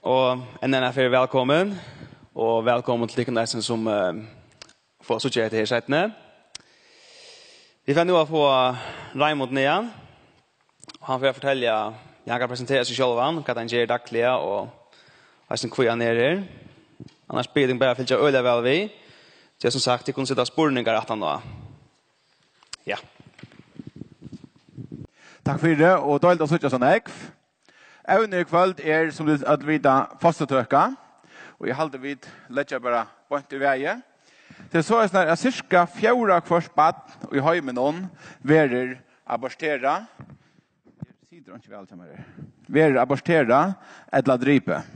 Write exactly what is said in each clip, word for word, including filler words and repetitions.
Og enn eina ferð velkomin, og velkomin til tykkum eisini sum eh, fáa síggja hetta her seinni. Vit fara nú at fáa Raymond niðan, og hann fer at fortelja, ja, hann kann presentera seg sjálvan, hvat hann ger dagliga, og eisini hví hann er her. Annars bið eg tykkum bara fylgja øgiliga væl við. Tí sum sagt, tit kunnu seta spurningar aftan á. Ja. Takk fyri, og deiligt at síggja so nógv. Evnið í kvøld er, sum tit øll vita, fosturtøka, og eg haldi, vit leggja bara beint í vegin. Tað er soleiðis, at sirka fjórða hvørt barn í heiminum verður aborterað. Her situr einki væl hjá mær her. Verður aborterað ella dripið.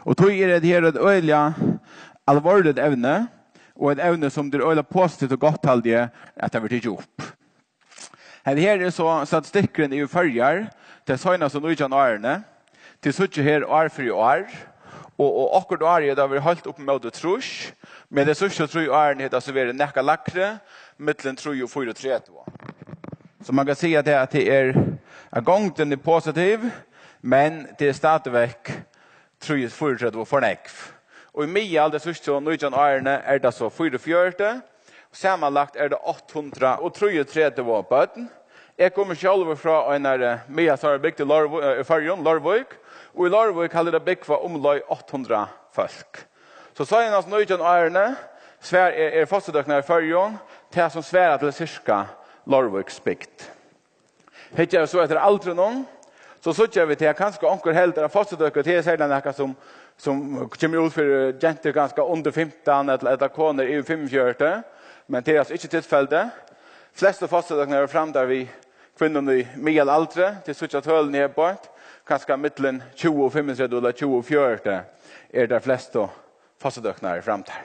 Og tí er hetta her eitt øgiliga alvorligt evni, og eitt evni, sum tað er øgiliga positivt og gott, haldi eg, at tað verður tikið upp. Hetta her er so statistikkurin yvir Føroyar tey seinastu nítjan árini. Tit síggja her ár fyri ár, og, og okkurt ár er tað verið heilt upp ímóti trýss, men tey síðstu trý árini hevur tað so verið nakað lægri, millum trý og fýraogtretivu. So man kann siga tað, at tað er, at gongdin er positiv, men tað er stadigvæk trý, fýraogtretivu for nógv. Og í miðal tey síðstu nítjan árini er tað so fýraogfjøruti, og samanlagt er tað átta hundrað og trýogtretivu børn. Eg komi sjálvur frá einari miðalstórari bygd í Leirví-, eh, í Føroyum, Leirvík, og í Leirvík haldi tað búgva umleið átta hundrað fólk. So seinastu nítjan árini svar er, er fosturtøkurnar í Føroyum tað, sum svarar til sirka Leirvíks bygd. Hyggja vit so eftir aldrinum, so síggja vit her, kanska onkur heldur, at fosturtøkur, tað er serliga nakað, sum, sum kemur út fyri gentur kanska undir fimtan, ella, ella konur yvir fimmogfjøruti, men tað er altso ikki tilfelli. Flestu fosturtøkurnar eru framdar við kvinnum í miðalaldri. Tit síggja tølini her beint, kanska millum tjúgu og fimmogtretivu ella tjúgu og fjøruti eru tær flestu fosturtøkurnar framdar.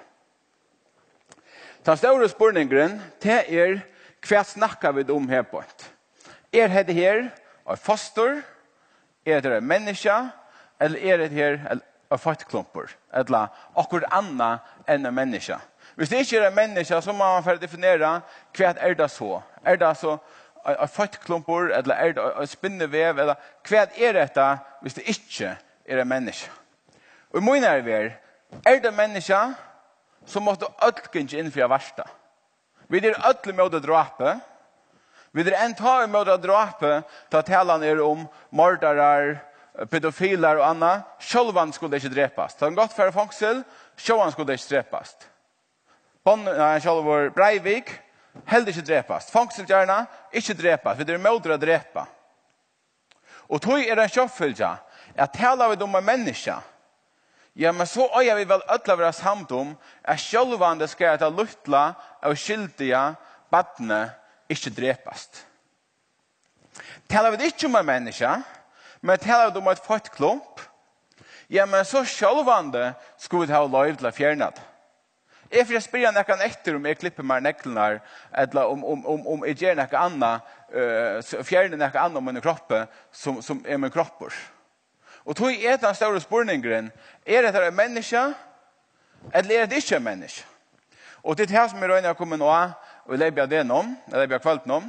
Tann stóri spurningurin, tað er, hvat snakka vit um her beint? Er hetta her eitt fostur? Er hetta her eitt menniskja? Ella er hetta her eitt, eitt feitklumpur? Ella okkurt annað enn eitt menniskja? Hvis tað ikki er eitt menniskja, so má man fara at definera, hvat er tað so? Er tað so eitt, eitt feitklumpur, ella er tað eitt, eitt spinnivevur, ella hvat er hetta, hvis tað ikki er eitt menniskja? Og í mínari verð, er tað menniskja, so máttu øll gingið inn fyri at varta. Vit eru øll ímóti drápi. Vit eru enntá ímóti drápi, tá talan er um mordarar, pedofilar og annað. Sjálvandi skuldu tey ikki drepast. Tað kann gott fara í fongsul, sjálvandi skuldu tey ikki drepast. Bonn-, nei, sjálvur Breivik, heldur ikki drepast. Fongsul gjarna, ikki drepast. Vit eru ímóti at drepa. Og tí er ein sjálvfylgja, at tala vit um eitt menniskja, ja, men so eiga vit væl øll at vera samd um, at sjálvandi skal hetta lítla, óskyldiga barnið ikki drepast. Tala vit ikki um eitt menniskja, men tala vit um eitt feitt klump, ja, men so sjálvandi skulu vit hava loyvi til at fjerna tað. Eg fari at spyrja nakran eftir, um eg klippi mær neglirnar, ella um, um, um, um eg geri nakað annað, eh, s-, fjerni nakað annað á mínum kroppi, sum, sum er mín kroppur. Og tí er tann stóri spurningurin, er hetta eitt menniskja, ella er hetta ikki eitt menniskja? Og tað er tað, sum eg royni at koma inn á, og leypa tað nú, leypa kvøldið nú.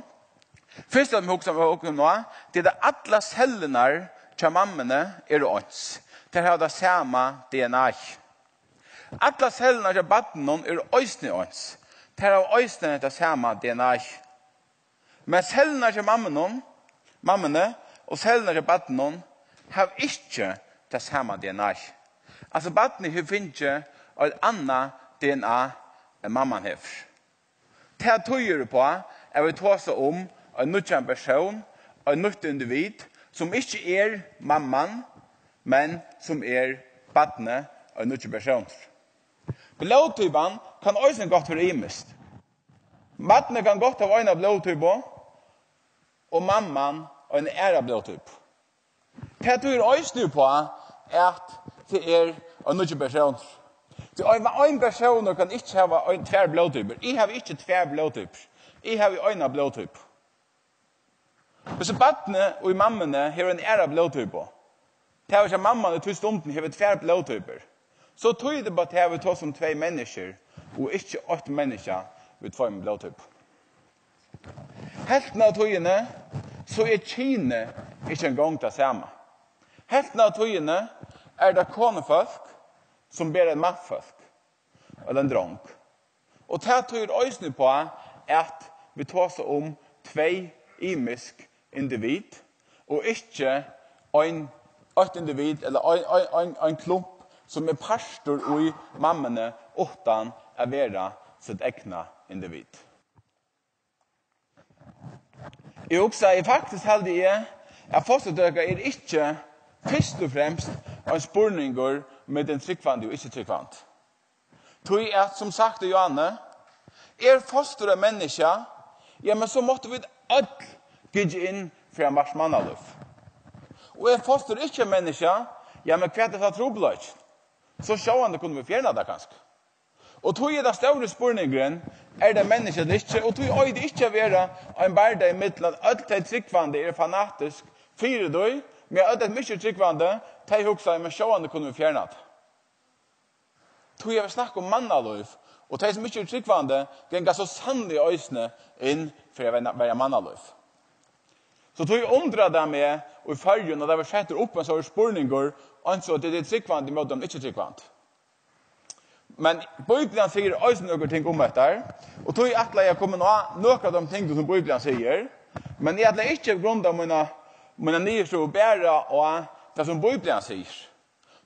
Fyrst at hugsa, hugsa um nú, tað er at allar cellurnar hjá mammuni eru eins. Tær hava tað sama D N A. Allar cellurnar hjá barninum eru eisini eins. Tær hava eisini tað sama D N A. Men cellurnar hjá mammunum, mammuni og cellurnar hjá barninum hava ikki tað sama D N A. Altso, barnið hevur fingið eitt annað D N A enn mamman hevur. Tað týðir upp á, at vit tosa um ein nýggjan persón, eitt nýtt individ, sum ikki er mamman, men sum er barnið, ein nýggjur persónur. Blóðtypan kann eisini gott vera ymisk. Barnið kann gott hava eina blóðtypu og mamman eina aðra blóðtypu. Tað týðir eisini upp á, at tað er ein nýggjur persónur. Tí ein, ein persónur kann ikki hava ein, tvær blóðtypur. Eg havi ikki tvær blóðtypur. Eg havi eina blóðtypu. Hvis barnið í mammuni hevur eina aðra blóðtypu, tað vil siga, mamman í tí stundini hevur tvær blóðtypur, so týðir tað bara, at vit tosa um tvey menniskju og ikki eitt menniskja við tveimum blóðtypum. Helvtina av tíðini, so er kynið ikki eingong tað sama. Helvtina av tíðini, er tað konufólk, sum ber eitt mannfólk, ella ein drong. Og tað týðir eisini upp á, at vit tosa um tvey ymisk individ, og ikki ein, eitt individ, ella ein, ein, ein, ein klump, sum er partur í mammuni, uttan at vera sítt egna individ. Eg hugsaði, faktiskt haldi eg, at fosturtøka er ikki fyrst og fremst ein spurningur millum trúgvandi og ikki trúgvandi. Tí at, sum sagt í Johanne, er fostur eitt menniskja, ja, men so máttu vit øll gingið inn fyri eitt mannalív. Og er fostur ikki eitt menniskja, ja, men hvat er so trupulleikin? So sjálvandi kunnu vit fjerna tað kanska. Og tí er tann stóri spurningurin, er tað menniskja ella ikki? Og tí eigur tað ikki at vera ein bardagi millum, at øll tey trúgvandi eru fanatisk fyri tí, men øll tey sum ikki eru trúgvandi, tey hugsa, men sjálvandi kunnu vit fjerna tað. Tí er vit snakka um mannalív, og tey sum ikki eru trúgvandi, ganga so sanniliga eisini inn fyri at vera, vera mannalív. So tí undrar tað meg í Føroyum, at tað verður settur upp ein sånn spurningur, eins og at tað er trúgvandi móti teimum ikki trúgvandi. Men Bíblian sigur eisini nøkur ting um hetta, og tí ætli eg at koma inn á nøkur av teimum tingum, sum Bíblian sigur, men eg ætli ikki at grunda mína, mína niðurstøðu bara á tað, sum Bíblian sigur.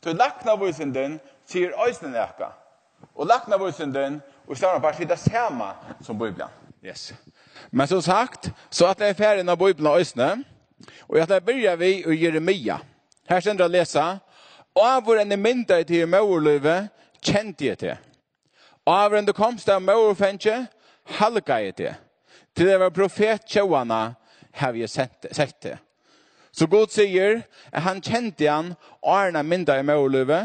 Tí læknavísindin sigur eisini nakað, og læknavísindin og stevnapart sigur tað sama sum Bíblian. Yes. Men sum sagt, so ætli eg at fara inn á Bíblian eisini, og eg ætli at byrja við í Jeremia. Her stendur at lesa: Áður enn eg myndaði teg í móðurlívi, kendi eg teg. Áður enn tú komst av móðurfangi, halgaði eg teg. Til at vera profet tjóðanna havi eg sent, sett teg. So Gud sigur, at hann kendi hann, áðrenn hann myndaði í móðurlívi,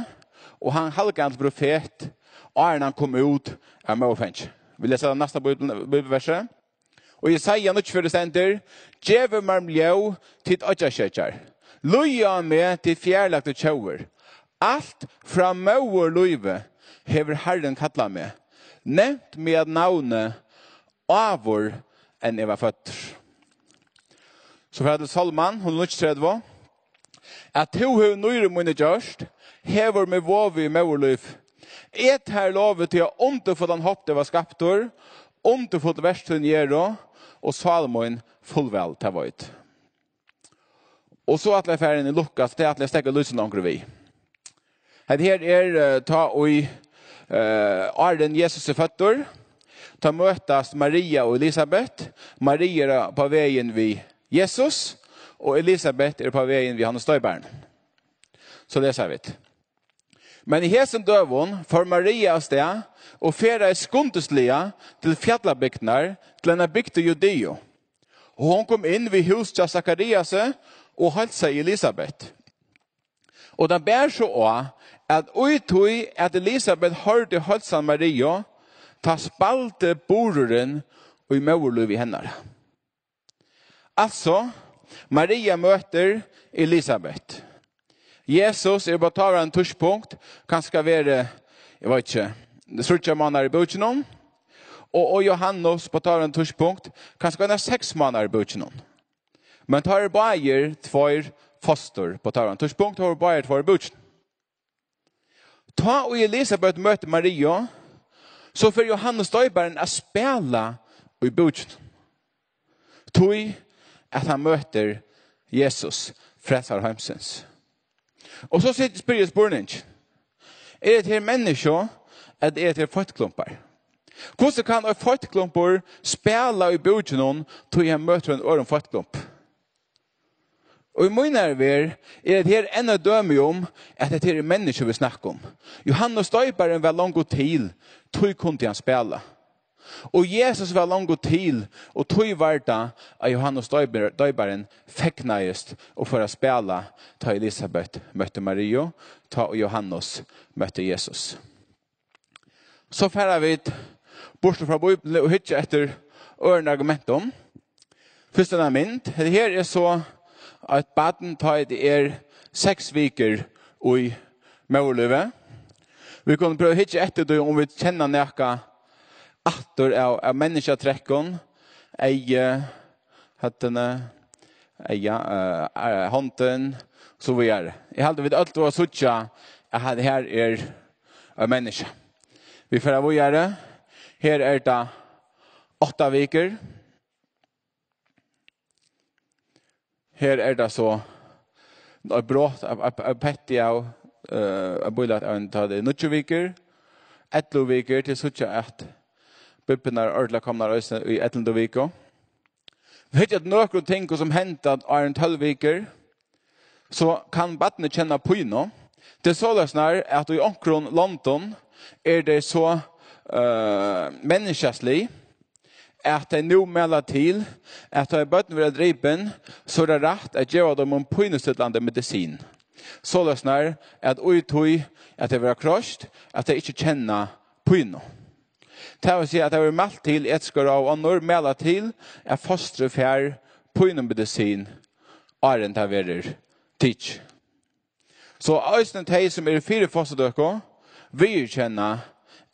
og hann halgaði hann til profet, áðrenn hann kom út av móðurfangi. Vit lesa tað næsta bíbel-, bíbelversið. Og Jesaja níggjuogfjøruti stendur: Gevið mær ljóð, tit oyggjaskeggjar. Lýðið á meg, tit fjarlagdu tjóðir. Alt frá móðurlívi hevur Harrin kallað meg, nevnt meg at navni, áður enn eg var føddur. So fara til Sálman, hundrað og níggjuogtretivu. At tú hevur nýru míni gjørt, hevur meg vovið í móðurlív. Eg tær lovi, tí á undurfullan hátt eg var skaptur, undurfull verk tíni eru, og sál mín fullvæl tað veit. Og so ætli eg at fara inn í Lukas, tað ætli eg at steðga lítið longur við. Hetta her er, eh, tá í, eh, áðrenn Jesus er føddur, tá møtast Maria og Elisabet. Maria er á, á vegin við Jesus, og Elisabet er á vegin við Jóhannes Doyparan. So lesa vit. Men í hesum døgum fór Maria av stað og ferðaðist skundisliga til fjallabygdina, til eina bygd í Judeu. Og hon kom inn við hús hjá Sakariasi og heilsaði Elisabet. Og tað bar so á, at í tí at Elisabet hoyrdi heilsan Mariu, tá spældi burðurin í móðurlívi hennara. Altso, Maria møtir Elisabet. Jesus er á táverandi tíðspunkt, kanska verið, eg veit ikki, tríggjar mánaðar í búkinum, og, og Jóhannes á táverandi tíðspunkt, kanska eina seks mánaðar í búkinum. Men teir eru báðir tveir fostur á táverandi tíðspunkt, teir eru báðir tveir í búkinum. Tá ið Elisabet møtir Mariu, so fer Jóhannes Doyparin at spæla í búkinum. Tí at hann møtir Jesus, frelsara heimsins. Og so sit-, spyr eg spurning. Er hetta her menniskju, ella er hetta her feitklumpar? Hvussu kann ein feitklumpur spæla í búkinum, tí hann møtir ein øðrum feitklump? Og í mínari verð er hetta her enn eitt dømi um, at hetta her er menniskju, vit snakka um. Jóhannes Doyparin var longu til, tí kundi hann spæla. Og Jesus var longu til, og tí var tað, at Jóhannes Doypar-, Doyparin fegnaðist og fór at spæla, tá Elisabet møtti Mariu, tá Jóhannes møtti Jesus. So fara vit burtur frá Bíbliuni og hyggja eftir øðrum argumentum. Fyrst eina mynd. Hetta her er so eitt barn, tá ið tað er seks vikur í móðurlívi. Vit kunnu prøva at hyggja eftir tí, um vit kenna nakað aftur av, av menniskjatrekkum, eygu, høvdini, eyga, eh, eh, hondin, so víðari. Eg haldi, vit øll duga at síggja, at her, her er eitt menniskja. Vit fara víðari. Her er tað átta vikur. Her er tað so eitt brot av, av, av petti av, eh, av bílæt av ein, tá tað er níggju vikur, ellivu vikur, til síggja at bibburnar ordiliga komnar eisini í ellindu viku. Vit hyggja at nøkrum tingum sum henda áðrenn tólv vikur, so kann barnið kenna pínu. Tað er soleiðis nær, at í onkrum londum er tað so, eh, menniskjaslig, at tey nú mæla til, at tá ið børn verða dripin, so er tað rætt at geva teimum pínustillandi medisin. Soleiðis nær, at í tí, at tey verða kroyst, at tey ikki kenna pínu. Tað vil siga, at tað verður mælt til, etiska ráð og onnur mæla til, at fostrið fær pínumedisin, áðrenn tað verður tikið. So eisini tey, sum eru fyri fosturtøku, viðurkenna,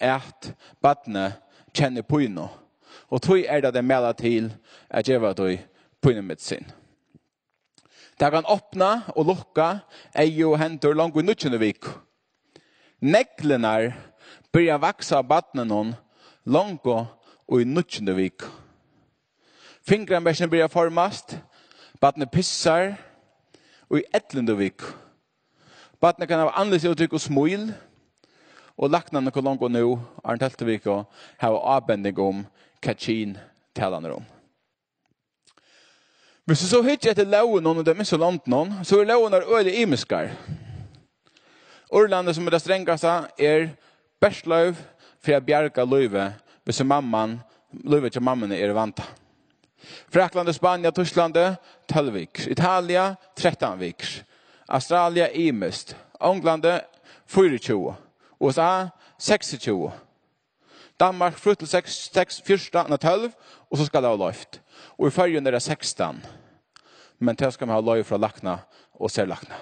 at barnið kennir pínu, og tí er tað, tey mæla til at geva tí pínumedisin. Tað kann opna og lukka eygu og hendur longu í níggjundu viku. Neglirnar byrja at vaksa á barninum longu í níggjundu viku. Fingramerkini byrja at formast, barnið pissar í ellindu viku. Barnið kann hava andlitsúttrykk og smíl, og læknarnir kunnu longu nú, áðrenn tólvtu viku, hava ábending um, hvat kyn talan er um. Viss tú so hyggja eftir lógunum í teimum ymsu londunum, so eru lógirnar øgiliga ymiskar. Írlandi, sum er tað strangasta, er bert loyvt fyri at bjarga lívið, viss mamman, lívið hjá mammuni er í vanda. Fraklandi, Spania, Týsklandi, tólv vikur. Italia, trettan vikur. Australia, ymiskt. Onglandi, fýraogtjúgu. U S A, seksogtjúgu. Danmark frítt til seks, seks, fjúrtan, nei, tólv, og so skal tað vera loyvt. Og í Føroyum er tað sekstan. Men tað skal man hava loyvi frá lækna og serlækna.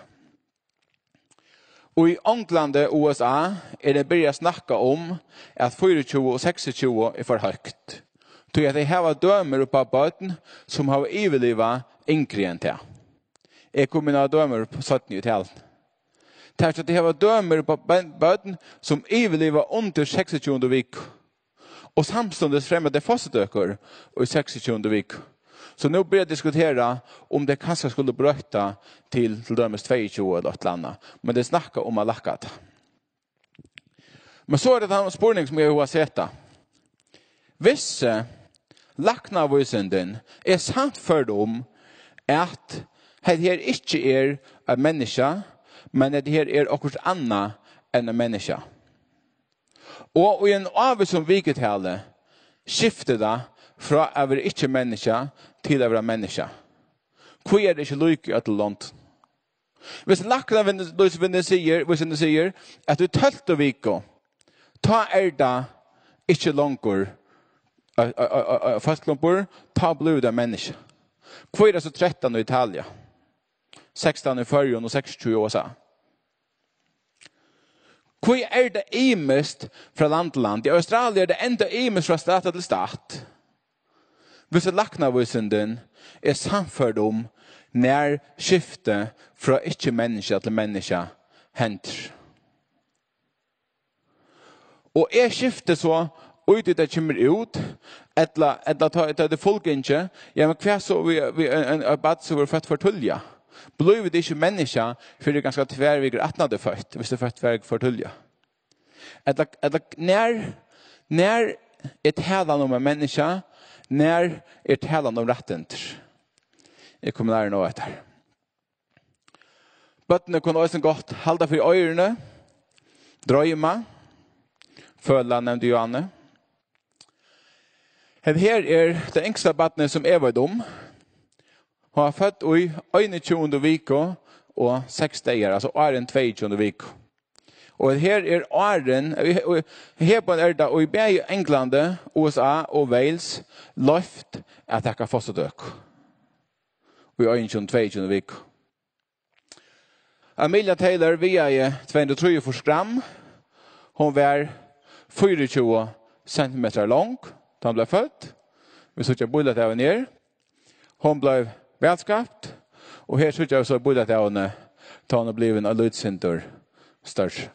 Og í Onglandi og U S A er tað byrjað at snakka um, at fýraogtjúgu og seksogtjúgu er for høgt. Tí at tey hava dømir upp á børn, sum hava yvirlivað yngri enn tað. Eg komi inn á dømir seinni í taluni. Tað er so, at tey hava dømir upp á børn, børn, sum yvirliva undir seksogtjúgundu viku. Og samstundis fremja tey fosturtøkur í seksogtjúgundu viku. So nú byrja at diskutera, um tey kanska skuldu broyta til, til dømis tveyogtjúgu ella eitt ella annað. Men tey snakka um at lækka tað. Men so er tað tann spurning, sum eg havi sett. Viss læknavísindin er sannførd um, at hetta her ikki er eitt menniskja, men hetta her er okkurt annað enn eitt menniskja. Og í einum ávísum vikutali skiftir tað frá at vera ikki menniskja til at vera menniskja. Hví er tað ikki líka í øllum londum? Viss læknavísindin sigur, vísindin sigur, at í tólvtu viku, tá er tað ikki longur, eh, eh, eh, eh, fosturklumpur, tá blívur tað menniskja. Hví er tað so trettan í Italia, sekstan í Føroyum og seksogtjúgu í U S A? Hví er tað ymiskt frá landi til land? Í Australia er tað enntá ymiskt frá stati til stat. Viss læknavísindin er sannførd um, nær skifti frá ikki menniskja til menniskja hendir. Og er skiftið so, í tí tað kemur út, ella, ella tá, tá tað er fullgingið, ja, men hvat so við, við ein, ein, ein barn sum verður føtt for tíðliga? Blívur tað ikki menniskja fyri kanska tvær vikur aftan á tað er føtt, viss tað er føtt tvær vikur for tíðliga? Ella, ella nær, nær er talan um ein menniskja, nær er talan um rættindi? Eg komi nærri nú eftir. Børnini kunnu eisini gott halda fyri oyruni, droyma, føla, nevndi Johanne. Hetta her er tað yngsta barnið, sum eg veit um. Hon var fødd í einogtjúgundu viku og seks dagar, altso áðrenn tveyogtjúgundu viku. Og her er áðrenn, og her er tað, og í bæði Onglandi, U S A og Wales loyvt at taka fosturtøku í einogtjúgundu, tveyogtjúgundu viku. Amelia Taylor vigaði tvey hundrað og trýogfýrs gramm. Hon var fýraogtjúgu sentimetrar long, tá hon bleiv fødd. Vit síggja bílæt av henni her. Hon bleiv vælskapt, Og her síggja vit so bílæt av henni, tá hon er blivin eitt lítið sindur størri.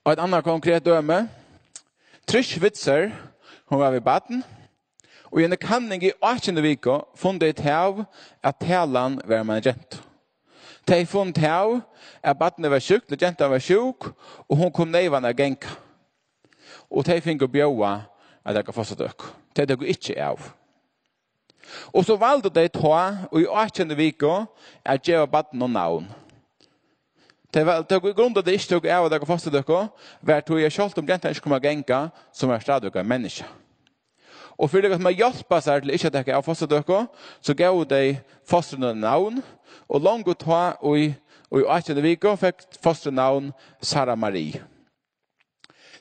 Og eitt annað konkret dømi. Trish Witzer, hon var við barn, og í eini kanning í átjandu viku funnu tey útav, at talan var um eina gentu. Tey funnu útav, at barnið var sjúkt, at gentan var sjúk, og hon kom neyvan at ganga. Og tey fingu bjóðað at taka fosturtøku. Tey tóku ikki av. Og so valdu tey tá í átjandu viku at geva barninum navn. Tey val-, tóku, grundin til at tey ikki tóku av at taka fosturtøku, var tí at sjálvt um gentan ikki kom at ganga, so var hon stadigvæk ein menniskja. Og fyri at hjálpa sær til ikki at taka av fosturtøku, so góvu tey fostrinum navn, og longu tá í, í átjandu viku fekk fostrið navn Sara Marie.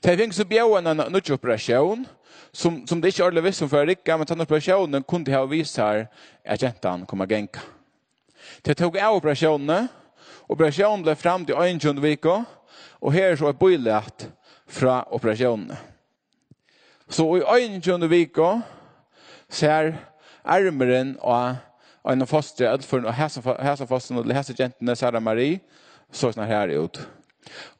Tey fingu so bjóðað eina nýggja operatión, sum, sum tey ikki ordiliga vistu um fór at rigga, men tann operatiónin kundi hava víst sær, at gentan kom at ganga. Tey tóku av operatiónini. Operatiónin bleiv framd í einogtjúgundu viku, og her er so eitt bílæt frá operatiónini. So í einogtjúgundu viku sær armurin á einum fostri, ella fyri, á hasum fo-, hasum fostrinum, ella hasi gentuni, Sara Marie, so snar her út.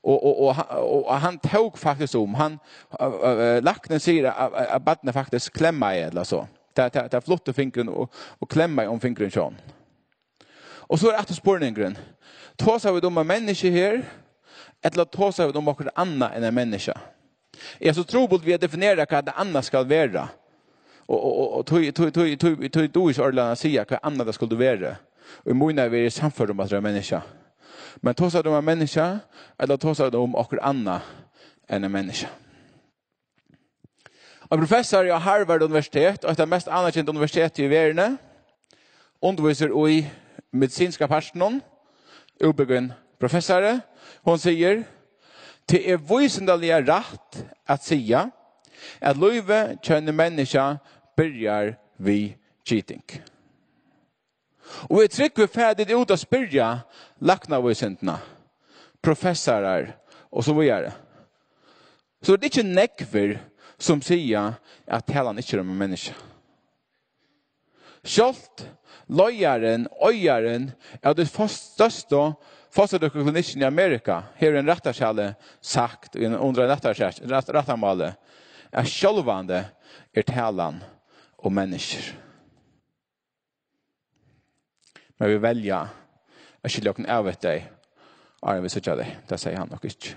Og, og, og, ha-, og hann tók faktiskt um, hann, øh, øh, øh, læknin sigur, at, at, at barnið faktiskt klemmaði ella so. Tað, tað, tað flutti fingurin og, og klemmaði um fingurin hjá honum. Og so er aftur spurningurin, tosa vit um eitt menniskja her, ella tosa vit um okkurt annað enn eitt menniskja? Eg eri so trupult við at definera, hvat tað annað skal vera. Og, og, og, og tí, tí, tí, tí, tí dugi eg ikki ordiliga at siga, hvat annað tað skuldi vera. Og í mínari verð eri eg sannførdur um, at tað er eitt menniskja. Men tosa vit um eitt menniskja, ella tosa vit um okkurt annað enn eitt menniskja? Ein professari á Harvard Universitet, eitt av mest anerkendtu universiteti í verðini, undirvísir í medisinska partinum, útbúgvin professari. Hon sigur, tað er vísindaliga rætt at siga, at lívið hjá einum menniskja byrjar við giting. Og eg trúgvi, fara tit út at spyrja læknavísindina, professarar og so víðari, so er tað ikki nógvir, sum siga, at talan ikki er um ein menniskja. Sjálvt leiðarin, eigarin av tí fos-, størstu fosturtøkuklinikkini í Amerika, hevur í einum rættarsali sagt, í einum, undir einum rættarsal-, rætt-, rættarmáli, at sjálvandi er talan um menniskjur. Men vit velja at skilja okkum av við tey, áðrenn vit síggja tey. Tað segði hann nokk ikki.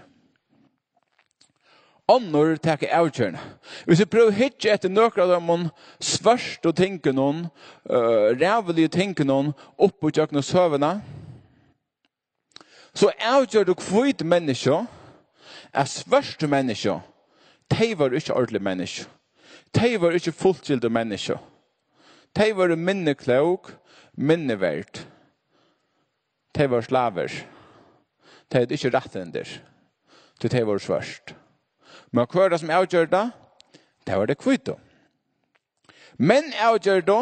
Onnur taka avgerðina. Hvis vit prøva at hyggja eftir nøkrum av teimum svørtu tingunum, øh, ræðuligu tingunum upp ígjøgnum søguna, so avgjørdu hvít menniskju, at svørt menniskju, tey vóru ikki ordilig menniskju. Tey vóru ikki fullgild menniskju. Tey vóru minni klók, minni verd. Tey vóru slavir. Tey høvdu ikki rættindir, tí tey vóru svørt. Men hvør var tað, sum avgjørdi tað? Tað var tey hvítu. Menn avgjørdu,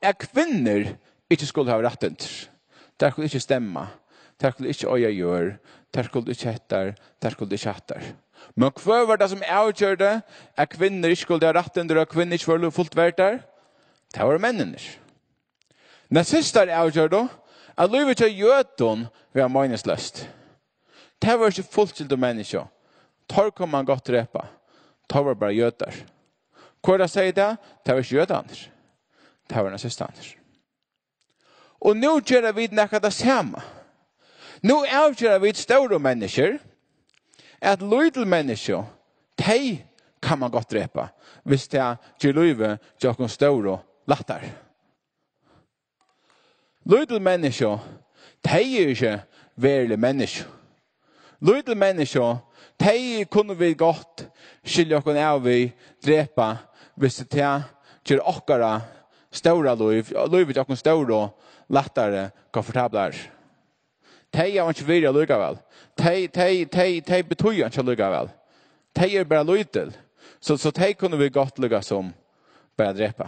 at kvinnur ikki skuldu hava rættindir. Tær skuldu ikki stemma. Tær skuldu ikki eiga jørð. Tær skuldu ikki hettar. Tær skuldu ikki hattar. Men hvør var tað, sum avgjørdi, at kvinnur ikki skuldu hava rættindir, og at kvinnur ikki vóru fult verdar? Tað vóru menninir. Nazistar avgjørdu, at lívið hjá jødum var meiningsleyst. Tað var ikki fullgild menniskju. Teir kundi mann gott drepa. Teir vóru bara jødar. Hvør tað segði tað? Tað var ikki jødarnir. Tað var nazistarnir. Og nú gera vit nakað tað sama. Nú avgera vit stóru menniskjur, at lítil menniskju, tey kann mann gott drepa, hvis tað ger lívið hjá okkum stóru lættari. Lítil menniskju, tey eru ikki verulig menniskju. Lítil menniskju, tey kunnu vit gott skilja okkum av við, drepa, hvis tað ger okkara stóra lív, lívið hjá okkum stóru, lættari, komfortablari. Tey hava einki virði allíkavæl. Tey, tey, tey, tey betýða einki allíkavæl. Tey eru bara lítil. So, so tey kunnu vit gott líka sum bara drepa.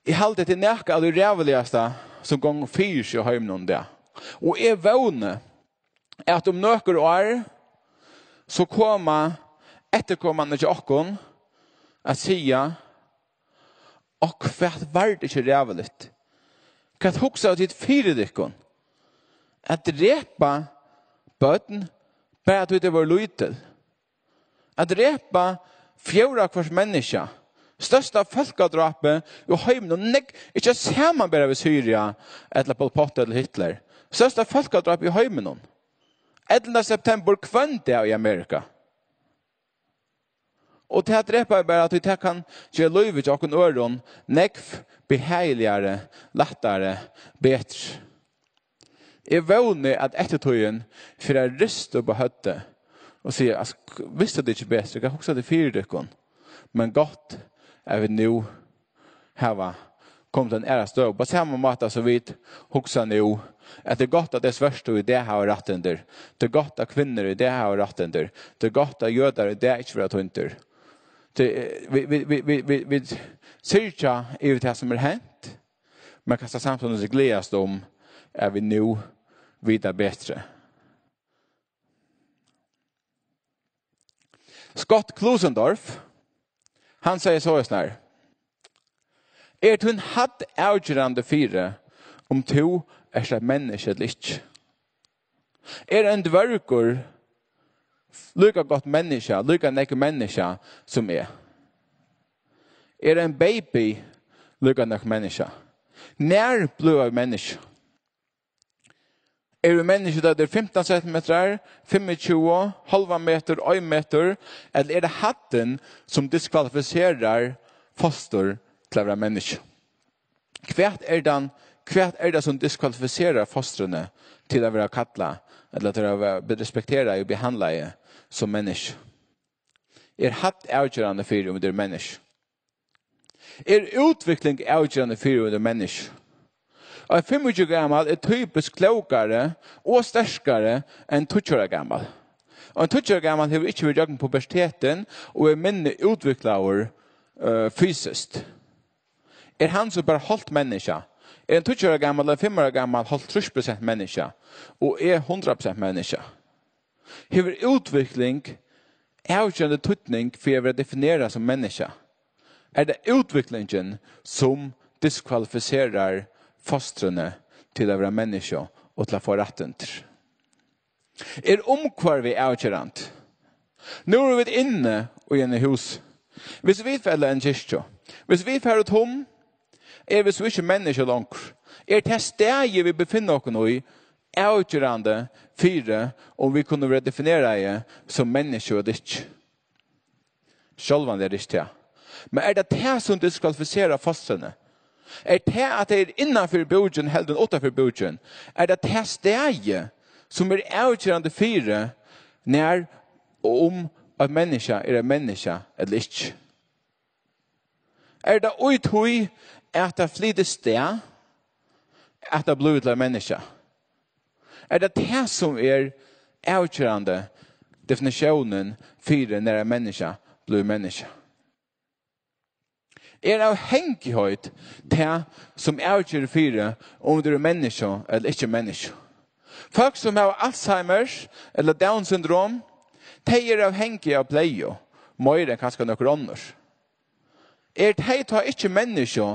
Eg haldi, at tað er nakað av tí ræðuligasta, sum gongur fyri seg í heiminum í dag. Og eg vóni, at um nøkur ár, so koma eftirkomarnir hjá okkum at siga, Og hvat var tað ikki ræðuligt? Hvat hugsaðu tit fyri tykkum? At drepa børn, bara tí tey vóru lítil? At drepa fjórða hvørt menniskja. Størsta fólkadrápið í heiminum. Nógv, ikki at samanbera við Syria, ella Pol Pot, ella Hitler. Størsta fólkadrápið í heiminum. Ellivta september hvønn dag í Amerika. Og tað drepa bara, tí tað kann gera lívið hjá okkum øðrum nógv behageligari, lættari, betri. Eg vóni, at eftirtíðin fer at rista upp á høvdið og siga, at, vistu tit ikki betri, hvat hugsaðu tit fyri tykkum? Men gott, at vit nú hava komið til eina aðra støðu. Á sama máta sum vit hugsa nú, at tað er gott, at tey svørtu í dag hava rættindi. Tað er gott, at kvinnur í dag hava rættindi. Tað er gott, at jødar í dag ikki verða týndir. Tað, eh, vit, vit, vit, vit, vit, vit syrgja yvir tað, sum er hent, men kanska samstundis gleðast um, at vit nú vita betri. Scott Klusendorf, hann segði soleiðis her: Er tín hædd avgerandi fyri, um tú ert eitt menniskja ella ikki? Er ein dvørgur líka gott menniskja, líka nógv menniskja sum eg? Er ein baby líka nógv menniskja? Nær blíva vit menniskju? Eru vit menniskju, tá tað er fimtan sentimetrar, fimmogtjúgu, hálvan metur, ein metur, ella er tað hæddin, sum diskvalifiserar fostur til at vera menniskju? Hvat er tann, hvat er tað, sum diskvalifiserar fostrini til at vera kallað, ella til at vera respekterað og behandlað sum menniskju? Er hædd avgerandi fyri, um vit eru menniskju? Er útvikling avgerandi fyri, um vit eru menniskju? Ein fimmogtjúgu gamal er typiskt klókari og sterkari enn tíggju ára gamal. Og ein tíggju ára gamal hevur ikki verið gjøgnum pubertetin og er minni útviklaður, øh, fysiskt. Er hann so bara hálvt menniskja? Er ein tíggju ára gamal og ein fimm ára gamal hálvtrýss prosent menniskja og eg hundrað prosent menniskja? Hevur útvikling avgerandi týdning fyri at vera definerað sum menniskja? Er tað útviklingin, sum diskvalifiserar fostrini til at vera menniskju og til at fáa rættindi? Er umhvørvið avgerandi? Nú eru vit inni í eini hús. Hvis vit fara í eina kirkju, hvis vit fara út um, eru vit so ikki menniskju longur? Er tað staðið, vit befinna okkum í, avgerandi fyri, um vit kunnu vera defineraði sum menniskju ella ikki? Sjálvandi er tað ikki tað. Men er tað tað, sum diskvalifiserar fostrini? Er tað, at tað er innanfyri búkin heldur enn uttanfyri búkin? Er tað tað staðið, sum er avgerandi fyri, nær og um eitt menniskja er eitt menniskja ella ikki? Er tað í tí, at tað flytur stað, at tað blívur til eitt menniskja? Er tað tað, sum er avgerandi definitiónin fyri, nær eitt menniskja blívur menniskja? Er avhangigheit tað, sum avger fyri, um tú ert menniskja ella ikki menniskja? Fólk, sum hava Alzheimers ella Down syndrom, tey eru avhangig av pleygu, meira enn kanska nøkur onnur. Er tey tá ikki menniskju,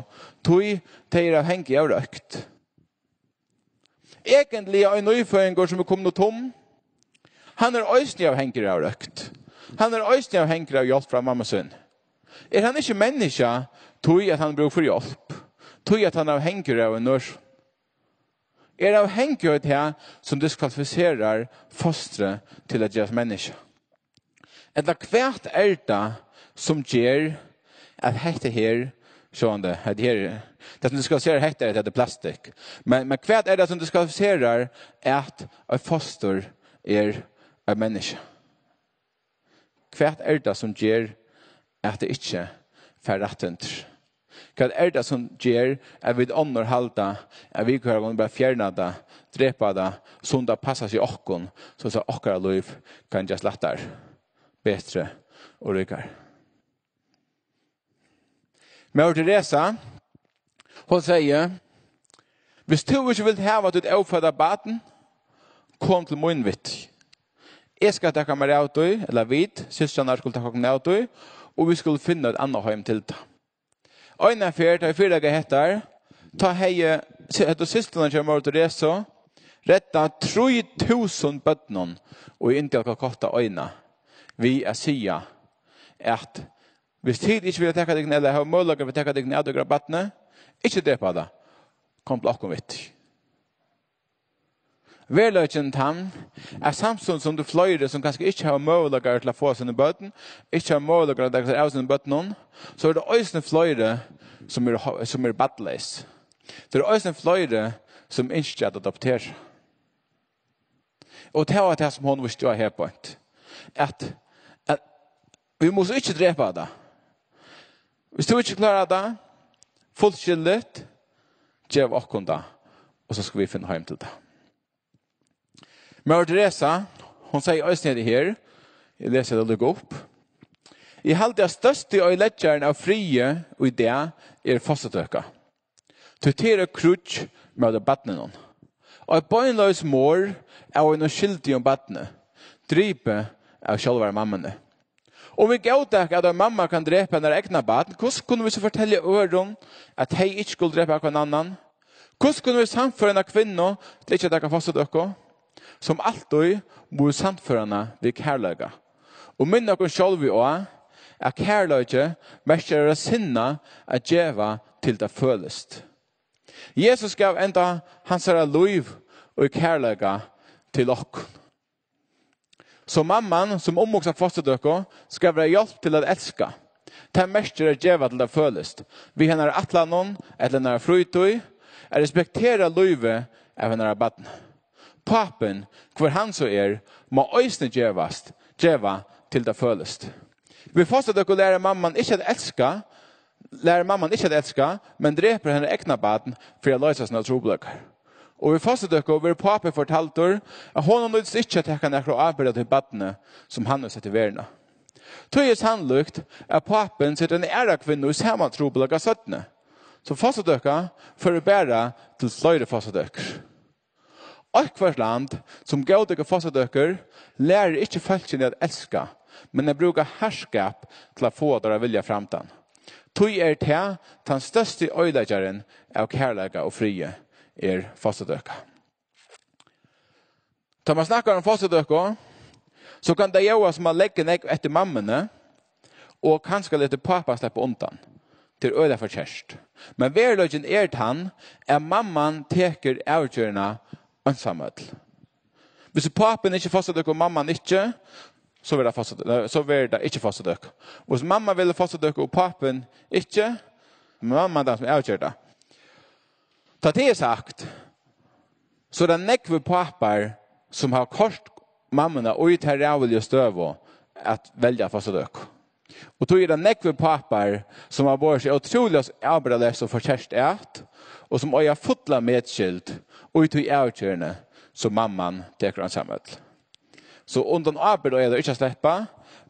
tí tey eru avhangig av røykt? Eigentliga ein nýføðingur, sum er komin út um, hann er eisini avhangigur av røykt. Hann er eisini avhangigur av hjálp frá mammu síni. Er hann ikki menniskja, tí at hann brúk fyri hjálp, tí at hann er avhangigur av ein nøs? Er avhangigheit tað, sum diskvalifiserar fostrið til at gerast menniskja? Ella hvat er tað, sum ger at hetta her, sjálvandi, hetta her, tað sum diskvalifiserar hetta er, at hetta er plastikk. Men, men hvat er tað, sum diskvalifiserar at eitt fostur er eitt menniskja? Hvat er tað, sum ger at tað ikki fær rættindi? Hvat er tað, sum ger at vit onnur halda, at vit kunnu bara fjerna tað, drepa tað, sum tað passar seg okkum, so at okkara lív kann gerast lættari, betri og ríkari? Móðir Teresa, hon segði: Hvis tú ikki vilt hava títt ófødda barn, kom til mín við tí. Eg skal taka mær av tí, ella vit, systrarnar, skulu taka okkum av tí, og vit skulu finna eitt annað heim til tað. Eina ferð, tá eg fyrireikaði hettar, tá hevði si-, hetta systurnar hjá Mor Teresa reddað trý túsund børnum í India og Calcutta eina, við at siga, at hvis tit ikki vilja taka tykkum, ella hava møguleika at taka tykkum av tykkara barni, ikki drepa tað. Kom til okkum við tí. Veruleikin er tann, at samstundis sum tað eru fleiri, sum kanska ikki hava møguleikar til at fáa síni børn, ikki hava møguleikar at taka sær av sínum børnum, so eru tað eisini fleiri, sum eru ho-, sum eru barnleys. Tað eru eisini fleiri, sum ynskja at adoptera. Og tað var tað, sum hon vísti á her beint, at, at vit mugu ikki drepa tað. Hvis tú ikki klárar tað, fullskilligt, gev okkum tað, og so skal vit finna heim til tað. Mor Teresa, hon segði eisini hetta her, eg lesi tað líka upp. Eg haldi, at størsti oyðileggjari av friði í dag er fosturtøka. Tí tað er eitt kríggj móti barninum. Og eitt beinleiðis morð av einum skyldigum barni, dripið av sjálvari mammuni. Um vit góðtaka, at ein mamma kann drepa hennara egna barn, hvussu kunnu vit so fortelja øðrum, at tey ikki skulu drepa hvønn annan? Hvussu kunnu vit sannføra eina kvinnu til ikki at taka fosturtøku? Sum altíð mugu vit sannføra hana við kærleika og minna okkum sjálv á, at kærleiki merkir at vera sinna at geva til tað følist. Jesus gav enda hansara lív í kærleika til okkum. So mamman, sum umhugsar fosturtøku, skal vera hjálpt til at elska. Tað merkir at geva til tað følist, við hennara ætlanum ella hennara frítíð, at respektera lívið av hennara barni. Pápin, hvør hann so er, má eisini gevast, geva til tað følist. Við fosturtøku lærir mamman ikki at elska, lærir mamman ikki at elska, men drepur hennara egna barn fyri at loysa sínar trupulleikar. Og við fosturtøku verður pápin fortaldur, at honum nýtist ikki at taka nakra ábyrgd av tí barni, sum hann hevur sett í verðina. Tí er sannlíkt, at pápin setir eina aðra kvinnu í sama trupulleika seinni. So fosturtøka førir bara til fleiri fosturtøkur. Eitthvørt land, sum góðtekur fosturtøkur, lærir ikki fólkini at elska, men at brúka harðskap til at fáa teirra vilja fram. Tí er tað, tann størsti oyðileggjarin av kærleika og friði, er fosturtøka. Tá man snakkar um fosturtøku, so kann tað ljóðast, sum man leggur nógv eftir mammuni, og kanska letur pápan sleppa undan. Tað er øgiliga forkert. Men veruleikin er tann, at mamman tekur avgerðina einsamøll. Hvis pápin ikki fosturtøka og mamman ikki, so verður tað fostur-, eh, so verður tað ikki fosturtøka. Hvis mamman vil fosturtøka og pápin ikki, men mamman er tann, sum avger tað. Tá tað er sagt, so er tað nógvir pápar, sum hava koyrt mammuna í ta ræðuligu støðu at velja fosturtøku. Og tí er tað nógvir pápar, sum hava borið seg ótrúliga ábyrgdarleyst og forkert at, og sum eiga fulla medskyld í tí avgerðini, sum mamman tekur einsamøll. So undan ábyrgd eiga tey ikki at sleppa,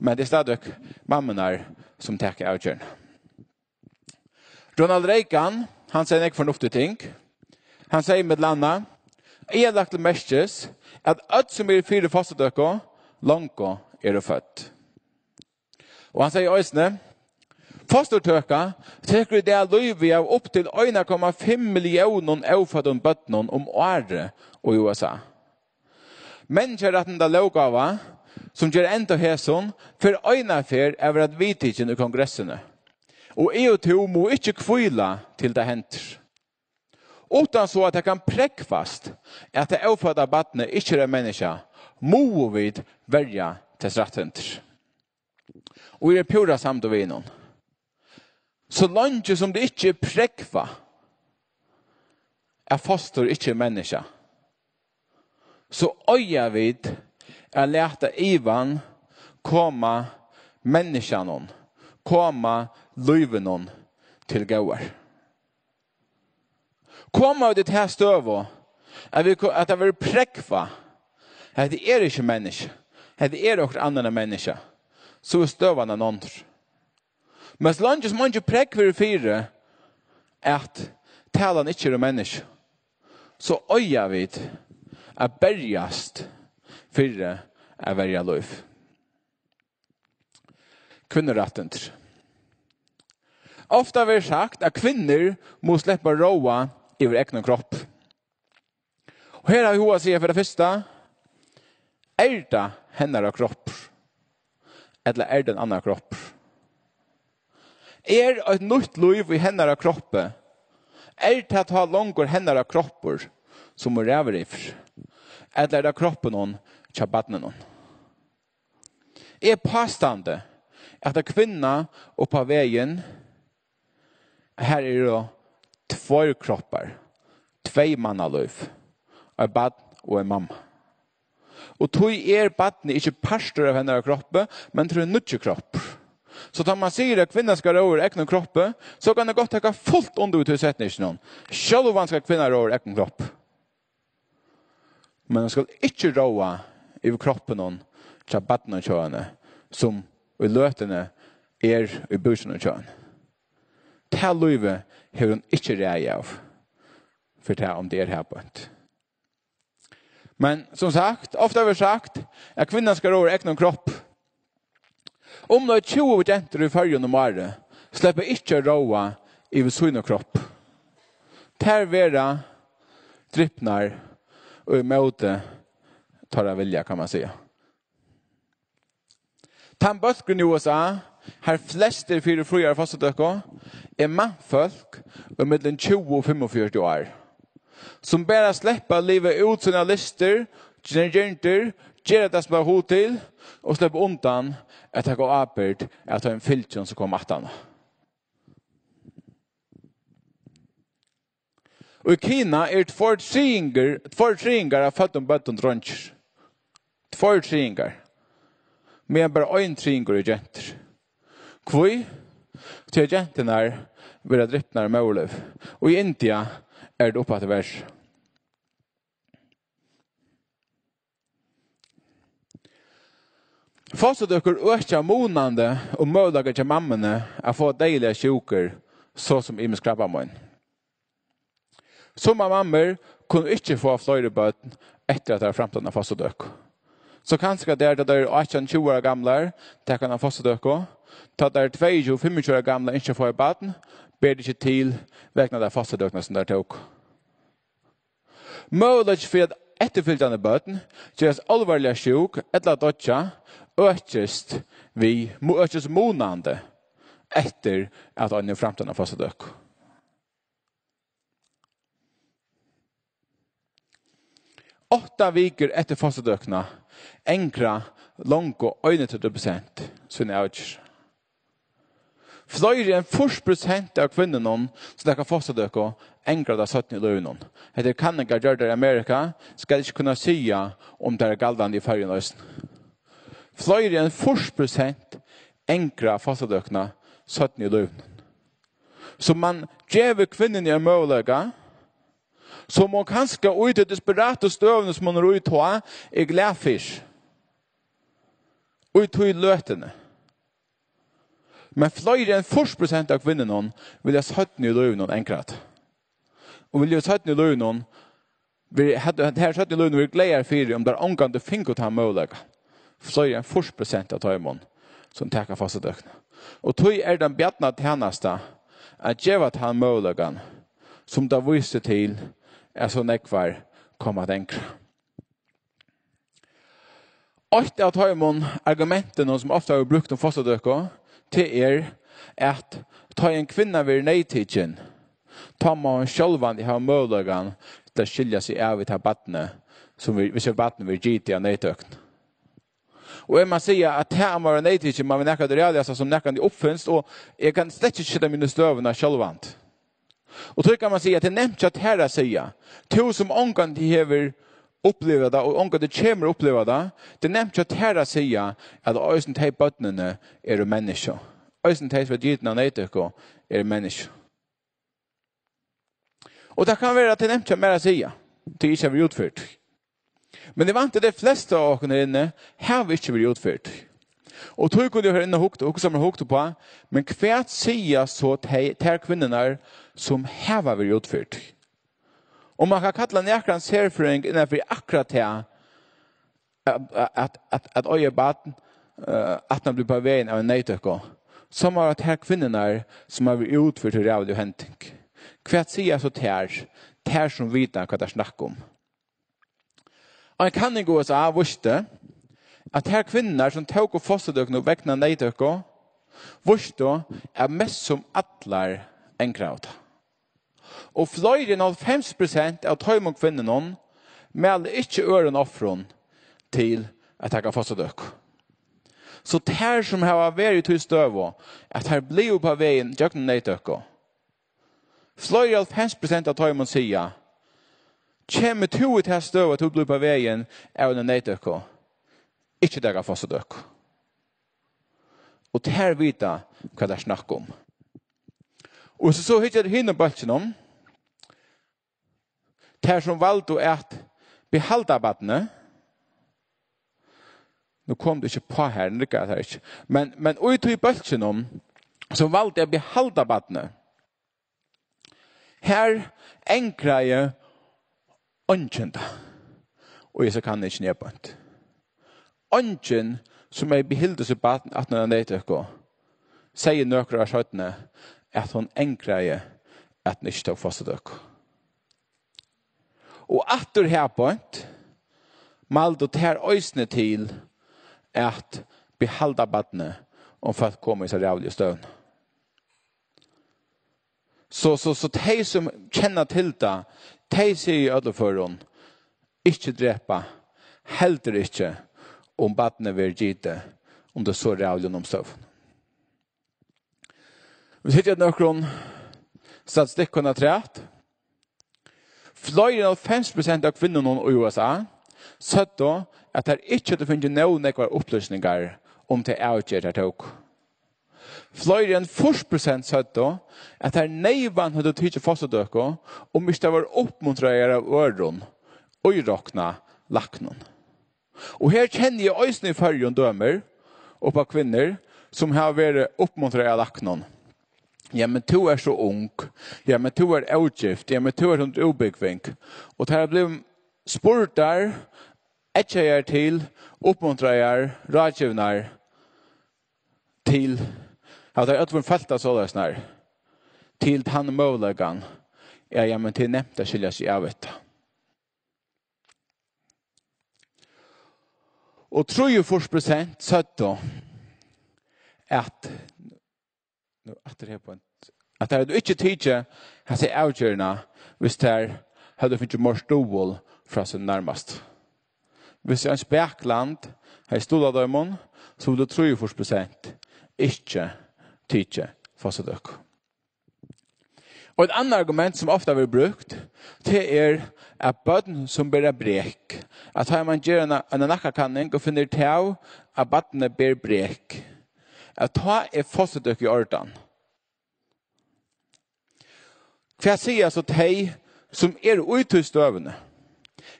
men tað er stadigvæk mammurnar, sum taka avgerðina. Ronald Reagan, hann segði nógv fornuftig ting. Hann segði millum annað: "Eg havi lagt til merkis, at øll, sum eru fyri fosturtøku, longu eru fødd." Og hann segði eisini: "Fosturtøka tekur í dag lívið av upp til ein komma fimm milliónum óføddum børnum um árið í U S A. Menniskjarættindalóggáva, sum ger enda á hesum, fer einaferð at verða viðtikin í Kongressini. Og eg og tú mugu ikki hvíla, til tað hendir. Uttan so at tað kann prógvast, at tað ófødda barnið ikki er eitt menniskja, mugu vit verja tess rættindir." Og eg eri púra samdur við honum. So leingi sum tað ikki er prógvað, at fostur ikki er menniskja, so eiga vit at lata ivan koma menniskjanum, koma lívinum til góðar. Koma vit í ta støðu, at vit ko-, at tað verður prógvað, at hetta er ikki menniskja, hetta er okkurt annað enn menniskja, so er støðan ein onnur. Men so leingi sum eingin prógv verður fyri, at talan ikki er um menniskju, so eiga vit at berjast fyri at verja lív. Kvinnurættindir. Ofta verður sagt, at kvinnur mugu sleppa at ráða yvir egnum kropp. Og her havi eg hug at siga, fyri tað fyrsta, er tað hennara kroppur, ella er tað ein annar kroppur? Er eitt nýtt lív í hennara kroppi, er tað tá longur hennara kroppur, sum hon ræður yvir, ella er tað kroppinum hjá barninum? Eg pástandi, at ein kvinna upp á vegin, har eru tveir kroppar, tvey mannalív, eitt barn og ein mamma. Og tí er barnið ikki partur av hennara kroppi, men tí ein nýggjur kroppur. So tá man sigur, at kvinna skal ráða yvir egnum kroppi, so kann eg gott taka fult undir við tí setninginum. Sjálvandi skal kvinna ráða yvir egnum kroppi. Men hon skal ikki ráða yvir kroppinum hjá barninum hjá henni, sum í løtuni er í búkinum hjá henni. Tað lívið hevur hon ikki ræði av, fyri tað, um tað er har beint. Men sum sagt, ofta verður sagt, at kvinnan skal ráða yvir egnum kropp. Umleið tjúgu gentur í Føroyum um árið sleppa ikki at ráða yvir sínum kropp. Tær verða dripnar í móti teirra vilja, kann man siga. Tann bólkurin í U S A, har flest eru fyri fríari fosturtøku, er mannfólk í millum tjúgu og fimmogfjøruti ár, sum bara sleppa at liva út sínar lystir, sínar girndir, gera tað, sum teir hava hug til, og sleppa undan at taka ábyrgd av teimum fylgjum, sum koma aftaná. Og í Kina eru tveir triðingur, tveir triðingar av føddum børnum dreingir. Tveir triðingar. Meðan bara ein triðingur eru gentur. Hví? Tí at genturnar verða dripnar í móðurlív. Og í India er tað uppaftur verri. Fosturtøkur økja munandi um møguleika hjá mammuni at fáa deyðiligar sjúkur, so sum ymisk krabbamein. Summar mammur kunnu ikki fáa fleiri børn eftir at hava framt eina fosturtøku. So kanska tær, tá tær eru átjan, tjúgu ára gamlar, taka eina fosturtøku, tá tær eru tveyogtjúgu, fimmogtjúgu ára gamlar, ynskja at fáa eitt barn, ber tað ikki til vegna tær fosturtøkurnar, sum tær tóku. Møguleiki fyri, at eftirfylgjandi børn gerast álvarliga sjúk ella doyggja, økist við, mu-, økist munandi eftir, at ein hevur framt eina fosturtøku. Átta vikur eftir fosturtøkuna angra longu einogtretivu prosent sína avgerð. Fleiri enn fýrs prosent av kvinnunum, sum taka fosturtøku, angra tað seinni í lívinum. Hetta eru kanningar gjørdar í Amerika, skal ikki kunna siga, um tað er galdandi í Føroyum eisini. Fleiri enn fýrs prosent angra fosturtøkuna seinni í lívinum. So man gevur kvinnuni ein møguleika, sum hon kanska í tí desperatu støðuni, sum hon er í tá, er glað fyri. Í tí løtuni. Men fleiri enn fýrs prosent av kvinnunum vilja seinni í lívinum angra tað. Og vilja seinni í lívinum, veri-, høvdu, høvdu seinni í lívinum verið glaðar fyri, um tær ongantíð fingu tann møguleika. Fleiri enn fýrs prosent av teimum, sum taka fosturtøkuna. Og tí er tað ein bjarnatænasta at geva tann møguleikan, sum tað vísir til, at so nógvar koma at angra. Eitt av teimum argumentunum, sum ofta verður brúkt um fosturtøku, tað er, at tá ein kvinna verður neyðtikin, tá má hon sjálvandi hava møguleikan til at skilja seg av við tað barnið, sum við, hvis barnið verður gitið av neyðtøkuni. Og eg má siga, at tað, at man verður neyðtikin, man verður nakað av tí ræðuligasta, sum nakrantíð uppfinst, og eg kann slett ikki seta meg inn í støðuna sjálvandi. Og tí kann man siga, at tað er nemt hjá tær at siga, tú sum ongantíð hevur upplivað tað, og ongantíð kemur at uppliva tað, tað er nemt hjá tær at siga, at eisini tey børnini eru menniskju. Eisini tey, sum eru gitin av neyðtøku, eru menniskju. Og tað kann vera, at tað er nemt hjá mær at siga, tí eg ikki havi verið útfyri tí. Men eg vænti, at tey flestu av okkum her inni hava ikki verið útfyri tí. Og tí kundi eg vera inni og hugt, hugsa mær hugt uppá, men hvat siga so tey, tær kvinnurnar, sum hava verið útfyri tí? Og man kann kalla nakran serfrøðing innan fyri akkurát tað, at, at, at, at eiga barn, eh, aftan at blíva á vegin av ein neyðtøku, sum hava tær kvinnurnar, sum hava verið útfyri til ræðuligu hending. Hvat siga so tær, tær sum vita, hvat tær snakka um? Ein kanning í U S A vísti, at tær kvinnurnar, sum tóku fosturtøku vegna neyðtøku, vístu, at mest sum allar angraðu tað. Og fleiri enn hálvfems prosent av teimum kvinnunum mæla ikki øðrum offrum til at taka fosturtøku. So tær, sum hava verið í tí støðu, at tær blivu upp á vegin gjøgnum neyðtøku, fleiri enn hálvfems prosent av teimum siga: "Kemur tú í ta støðu, at tú blívur upp á vegin av eini neyðtøku, ikki taka fosturtøku." Og tær vita, hvat tær snakka um. Og so, so hyggja at hinum bólkinum, tær sum valdu at behalda barnið. Nú kom tað ikki upp á her, nú riggar tað ikki. Men, men í tí bólkinum, sum valdu at behalda barnið, her angraði eingin tað. Og eg, so kann eg ikki neyðbeint. Eingin, sum hevði behildið sítt barn aftan á neyðtøku, segði nøkur ár seinni, at hon angraði, at hon ikki tók fosturtøku. Og aftur her beint, mældu tær eisini til at behalda barnið, um fólk komu í so ræðuliga støðu. So, so, so tey, sum kenna til tað, tey siga í øllum førum: "Ikki drepa, heldur ikki, um barnið verður gitið, um tað er so ræðuligum umstøðum." Vit hyggja at nøkrum statistikkum afturat. Fleiri enn hálvfems prosent av kvinnunum í U S A søgdu, at tær ikki høvdu fingið nóg nógvar upplýsingar um ta avgerð, tær tóku. Fleiri enn fýrs prosent søgdu, at tær neyvan høvdu tikið fosturtøku, um ikki tær vóru uppmuntraðar av øðrum, íroknað læknum. Og her kenni eg eisini í Føroyum dømir upp á kvinnur, sum hava verið uppmuntraðar av læknum. "Ja, men tú ert so ung. Ja, men tú ert ógift. Ja, men tú ert undir útbúgving." Og tær eru blivnar spurdar, eggjaðar til, uppmuntraðar, ráðgivnar til, at tær øll vóru følt tað soleiðis nær, til tann møguleikan. "Ja, ja, men tað er nemt at skilja seg av við tað." Og trýogfýrs prosent søgdu, at, nú aftur her beint, at tær høvdu ikki tikið hasa avgerðina, hvis tær høvdu fingið meir stuðul frá sínum nærmastu. Hvis ein spakland hevði stuðlað teimum, so vildu trýogfýrs prosent ikki tikið fosturtøku. Og eitt annað argument, sum ofta verður brúkt, tað er, at børn, sum bera brek, at tá man ger eina, eina nakkakanning og finnur útav, at barnið ber brek, at tá er fosturtøka í ordan. Hvat siga so tey, sum eru í tí støðuni?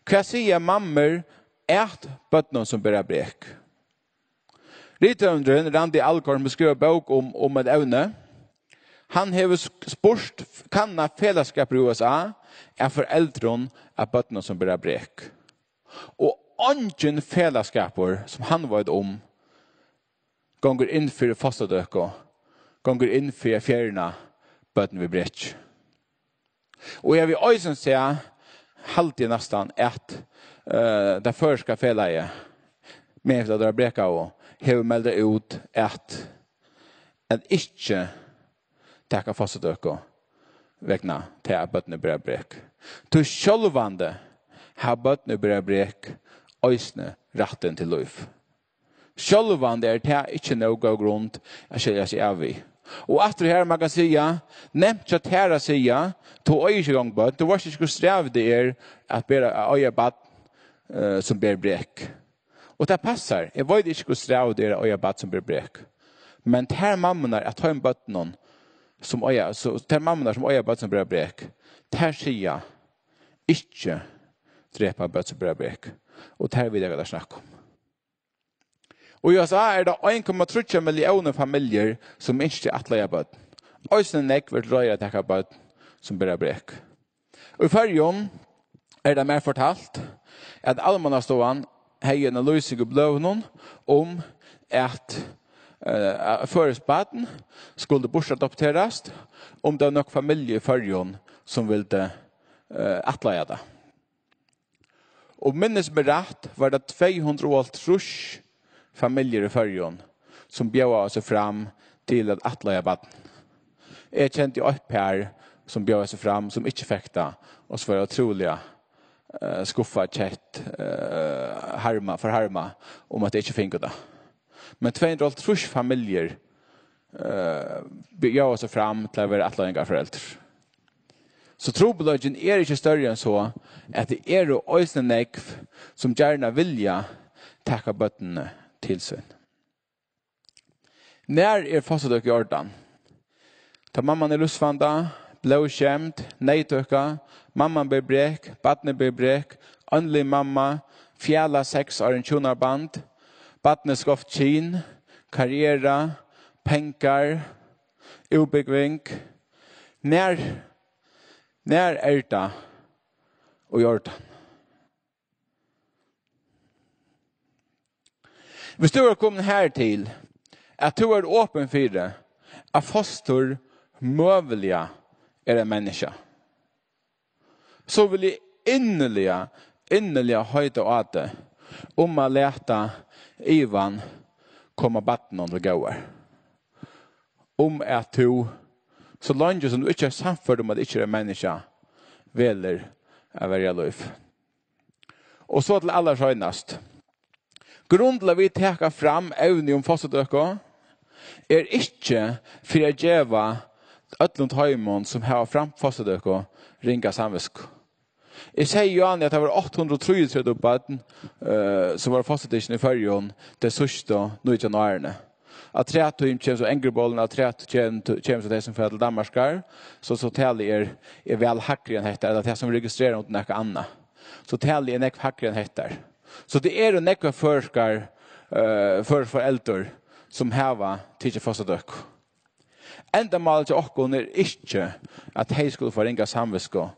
Hvat siga mammur at børnum, sum bera brek? Rithøvundurin Randi Alcorn, sum skrivar bók um, um eitt evni, hann hevur sk-, spurt, kannað felagsskapir í U S A av foreldrum av børnum, sum bera brek. Og eingin felagsskapur, sum hann veit um, gongur inn fyri fosturtøku, gongur inn fyri at fjerna børn við brek. Og eg vil eisini siga, haldi eg næstan, at, eh, tað føroyska felagið, meðan vit hava brekað, hevur meldað út, at, at ikki taka fosturtøku vegna tað, at børnini bera brek. Tí sjálvandi hava børn, ið bera brek, eisini rættin til lív. Sjálvandi er tað ikki nóg góð grund at skilja seg av við. Og aftur her, man kann siga, nemt hjá tær at siga, tú eigur ikki eingong børn, tú veitst ikki, hvussu strævið tað er at bera, at eiga barn, eh, sum ber brek. Og tað passar. Eg veit ikki, hvussu strævið tað er at eiga barn, sum ber brek. Men tær mammurnar av teimum børnunum, sum eiga, so, tær mammurnar, sum eiga børn, sum bera brek, tær siga, ikki drepa børn, sum bera brek. Og tær vita, hvat tær snakka um. Og í U S A eru tað ein komma tríggjar milliónir familjur, sum ynskja at eiga børn. Eisini nógv eru til reiðar at taka børn, sum bera brek. Í Føroyum er tað mær fortalt, at Almannastovan hevði eina lýsing í bløðunum um, at, eh, føroyskt barn skuldi burturadopterast, um tað var nøkur familja í Føroyum, sum vildi, eh, ættleiða tað. Og minnist meg rætt, var tað tvey hundrað og hálvtrýss familjur í Føroyum, sum bjóðaðu seg fram til at ættleiða barn. Eg kendi eitt par, sum bjóðaði seg fram, sum ikki fekk tað, og so var eg ótrúliga, eh, skuffað, kett, eh, harma, forharma um, at tey ikki fingu tað. Men tvey hundrað og hálvtrýss familjur, eh, bjóðaðu seg fram til at vera ættleiðingarforeldur. So trupulleikin er ikki størri enn so, at tað eru eisini nógv, sum gjarna vilja taka børnini til sín. Nær er fosturtøka í ordan? Tá mamman er í lívsvanda, blóðskemd, neyðtøka, mamman ber brek, barnið ber brek, einlig mamma, fjalar seks ára hjúnaband, barnið skeivt kyn, karriera, pengar, útbúgving. Nær, nær er tað í ordan? Hvis tú er komin her til, at tú er opin fyri, at fostur møguliga er ein menniskja, so vil eg inniliga, inniliga heita á teg um at lata ivan koma barninum til góðar. Um at tú, so leingi sum tú ikki er sannførd um, at ikki er ein menniskja, velur at verja lív. Og so til allarseinast. Grund til at vit taka fram evni um fosturtøku er ikki fyri at geva øllum teimum, sum hava framt fosturtøku, ringa samvitsku. Eg segði jú áðni, at tað var átta hundrað og trýogtretivu børn, eh, sum vóru fosturtikin í Føroyum tey síðstu nítjan árini. Afturat tí kemur so Angry Ball, afturat kemur, kemur so tey, sum fara til Danmarkar, so, so talið er, er væl hægri enn hetta, ella tað, sum registrera undir nakað annað. So talið er nógv hægri enn hetta. So tað eru nógvar føroyskar, eh, føroysk foreldur, sum hava tikið fosturtøku. Endamálið hjá okkum er ikki, at tey skulu fáa ringa samvitsku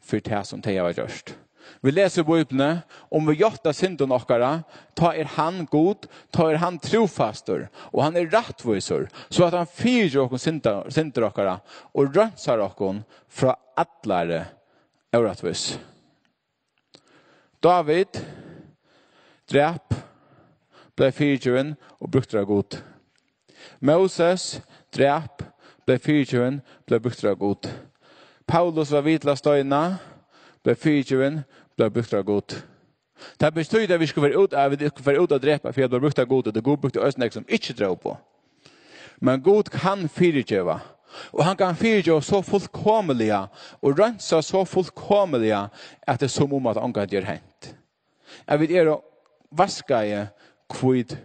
fyri tað, sum tey hava gjørt. Vit lesa í Bíbliuni, um vit játta syndum okkara, tá er hann, Gud, tá er hann trúfastur, og hann er rættvísur, so at hann fyrigevur okkum synda-, syndir okkara og reinsar okkum frá allari órættvísi. Dávid drap, bleiv fyrigivin og brúktur av Gud. Móses drap, bleiv fyrigivin, bleiv brúktur av Gud. Paulus var við til at steina, bleiv fyrigivin, bleiv brúktur av Gud. Tað betýðir, at vit skulu vera út, at vit skulu vera út at drepa, fyri at blíva brúkt av Gud, og Gud brúkti eisini nógv, sum ikki drópu. Men Gud kann fyrigeva, og hann kann fyrigeva so fullkomiliga og reinsa so fullkomiliga, at tað er sum um, at ongantíð er hent. At vit eru vaskaði hvít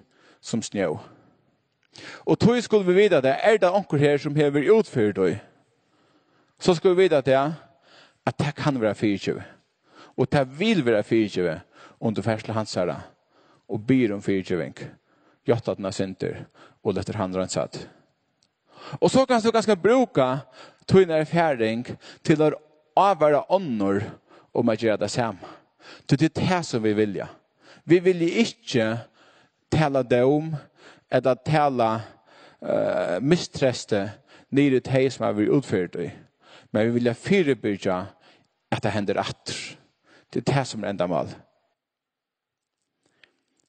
sum snjó. Og tí skulu vit vita tað, er tað onkur her, sum hevur verið út fyri tí, so skulu vit vita tað, at tað kann vera fyrigivið. Og tað vil vera fyrigivið, um tú fert til Hansara og biður um fyrigeving, játtar tínar syndir og letur hann reinsa teg. Og so kanst tú kanska brúka tína erfaring til at ávara onnur um at gera tað sama. Tí tað er tað, sum vit vilja. Vit vilja ikki tala dóm ella tala, eh, mistreysti niður í tey, sum hava verið út fyri tí. Men vit vilja fyribyrgja, at tað hendir aftur. Tað er tað, sum er endamálið.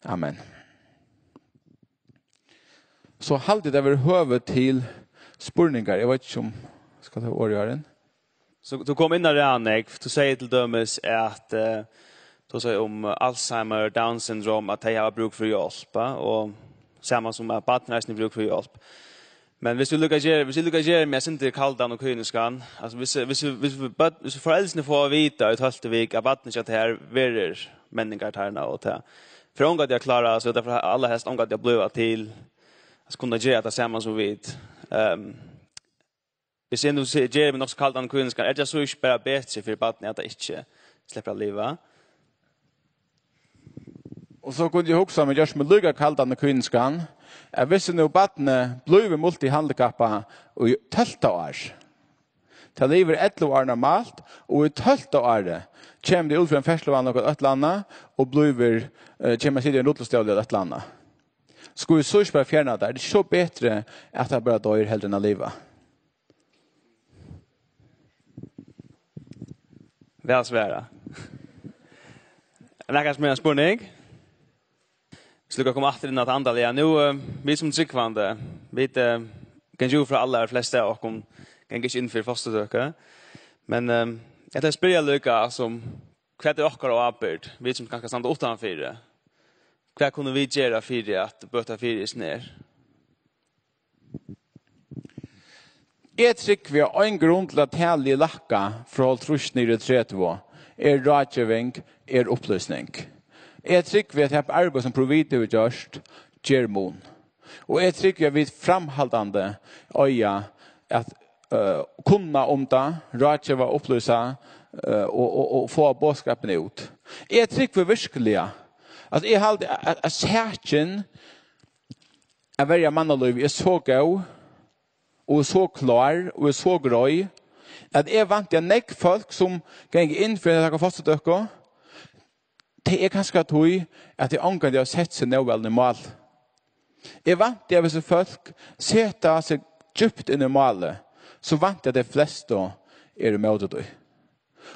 Amen. So haldi eg, tað verður høvi til spurningar. Eg veit ikki, um eg skal taka orðið, Árin. So, tú kom inn á tað, Nick. Tú segði til dømis, at, eh, tú segði um Alzheimer, Down syndrom, at tey hava brúk fyri hjálp, ja, og sama sum at barn eisini brúk fyri hjálp. Men hvis tú líka ger, hvis tú líka ger meg eitt sindur kaldan og kyniskan, altso, hvis, hvis, hvis, hvis, hvis foreldrini fáa at vita í tólvtu viku, at barnið hjá tær verður menningartarnað og tað fer ongantíð at klára, so tað fer allarhelst ongantíð at blíva til, at kunna gera tað sama sum vit. Ehm, hvis eg nú se-, ger meg nokk so kaldan og kyniskan, er tað so ikki bara betri fyri barnið, at tað ikki sleppur at liva? Og so kundi eg hugsa meg, gjørt meg líka kaldan og kyniskan, at hvis nú barnið blívur multihandikappað í tólvta ár, tað livir ellivu ár normalt, og í tólvta ári kemur tað út fyri ein ferðsluvanlukku ella eitt ella annað, og blívur, eh, kemur at sita í ein rullustól ella eitt ella annað. Skulu vit so ikki bara fjerna tær? Er tað ikki so betri, at tað bara doyr, heldur enn at liva? Væl svara. Er nakar sum hevur ein spurning? Vit skulu koma aftur inn á tað andaliga. Nú, eh, vit sum trúgvandi, vit, eh, ganga jú frá, allar flestu av okkum ganga ikki inn fyri fosturtøku. Men, eh, eg ætli at spyrja líka sum, hvat er okkara ábyrgd, vit sum kanska standa uttanfyri? Hvat kunnu vit gera fyri at bøta fyri hesum her? Eg trúgvi, at ein grund til, at talið er lækkað frá hálvtrýss niður í tretivu, er ráðgeving, er upplýsning. Eg trúgvi, at tað arbeiði, sum Provita hevur gjørt, ger mun. Og eg trúgvi, at vit framhaldandi eiga at, eh, kunna um tað, ráðgeva, upplýsa, eh, og, og, og fáa boðskapin út. Eg trúgvi virkiliga, at eg haldi, at, at sakin at verja mannalív er so góð, og er so klár, og er so greið, at eg vænti, at nógv fólk, sum ganga inn fyri at taka fosturtøku, tað er kanska tí, at tey ongantíð hava sett seg nóg væl inn í mál. Eg vænti, at hvis fólk seta seg djúpt inn í málið, so vænti eg, at tey flestu eru ímóti tí.